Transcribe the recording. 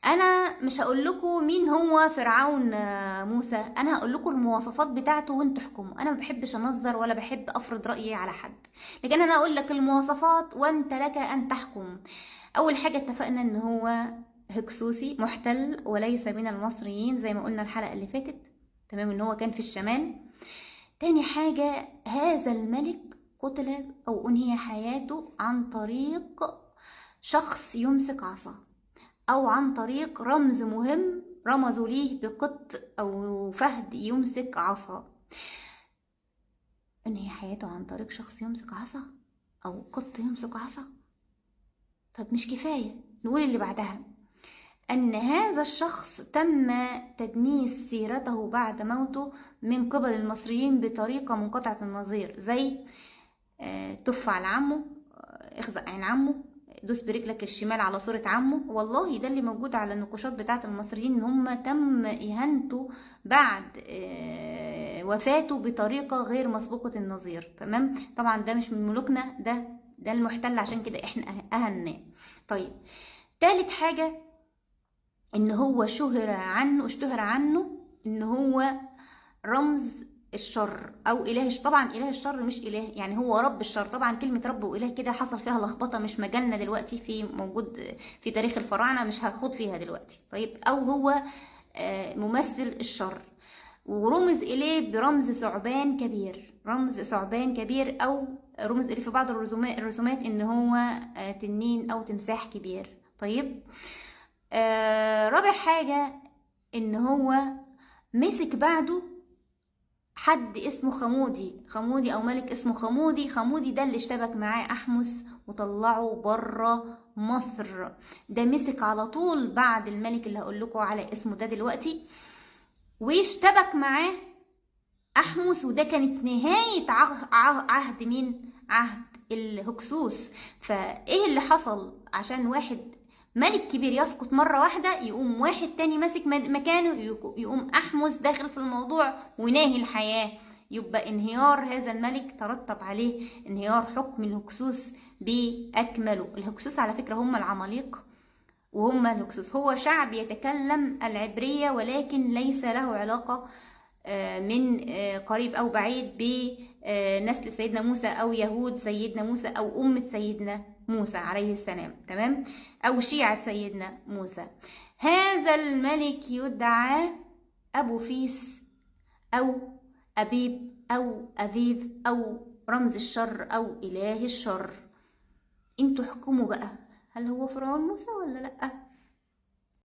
انا مش هقول لكم مين هو فرعون موسى، انا هقول لكم المواصفات بتاعته وانتوا احكموا. انا ما بحبش انظر ولا بحب افرض رايي على حد، لكن انا اقول لك المواصفات وانت لك ان تحكم. اول حاجة اتفقنا ان هو هكسوسي محتل وليس من المصريين زي ما قلنا الحلقة اللي فاتت، تمام، ان هو كان في الشمال. تاني حاجة، هذا الملك قتل او انهي حياته عن طريق شخص يمسك عصا، او عن طريق رمز مهم رمزوا ليه بقط او فهد يمسك عصا. انهي حياته عن طريق شخص يمسك عصا او قط يمسك عصا. طب مش كفاية، نقول اللي بعدها، ان هذا الشخص تم تدنيس سيرته بعد موته من قبل المصريين بطريقة منقطعة النظير، زي تف على عمه، اخزق عين عمه، دوس برجلك الشمال على صورة عمه. والله ده اللي موجود على النقوشات بتاعة المصريين، ان هم تم اهانته بعد وفاته بطريقة غير مسبوقة النظير، تمام. طبعا ده مش من ملوكنا، ده المحتل، عشان كده احنا اهناه. طيب تالت حاجة، ان هو اشتهر عنه ان هو رمز الشر او اله. طبعا اله الشر مش اله، يعني هو رب الشر. طبعا كلمة رب واله كده حصل فيها لخبطة، مش مجالنا دلوقتي، في موجود في تاريخ الفراعنة مش هاخد فيها دلوقتي. طيب، او هو ممثل الشر، ورمز اليه برمز ثعبان كبير، رمز ثعبان كبير، او رمز اليه في بعض الرسومات ان هو تنين او تمساح كبير. طيب، رابع حاجة، ان هو مسك بعده حد اسمه خمودي، خمودي او ملك اسمه خمودي. خمودي ده اللي اشتبك معاه احمس وطلعه بره مصر. ده مسك على طول بعد الملك اللي هقول لكم على اسمه ده دلوقتي، واشتبك معاه احمس، وده كانت نهاية عهد مين؟ عهد الهكسوس. فايه اللي حصل عشان واحد ملك كبير يسقط مرة واحدة، يقوم واحد تاني ماسك مكانه، يقوم أحمس داخل في الموضوع وناهي الحياة. يبقى انهيار هذا الملك ترتب عليه انهيار حكم الهكسوس بأكمله. الهكسوس على فكرة هم العماليق، وهم الهكسوس هو شعب يتكلم العبرية، ولكن ليس له علاقة من قريب أو بعيد بنسل سيدنا موسى أو يهود سيدنا موسى أو أمة سيدنا موسى عليه السلام، تمام، أو شيعة سيدنا موسى. هذا الملك يدعى أبو فيس أو أبيب أو أفيف أو رمز الشر أو إله الشر. انتوا احكموا بقى، هل هو فرعون موسى ولا لأ؟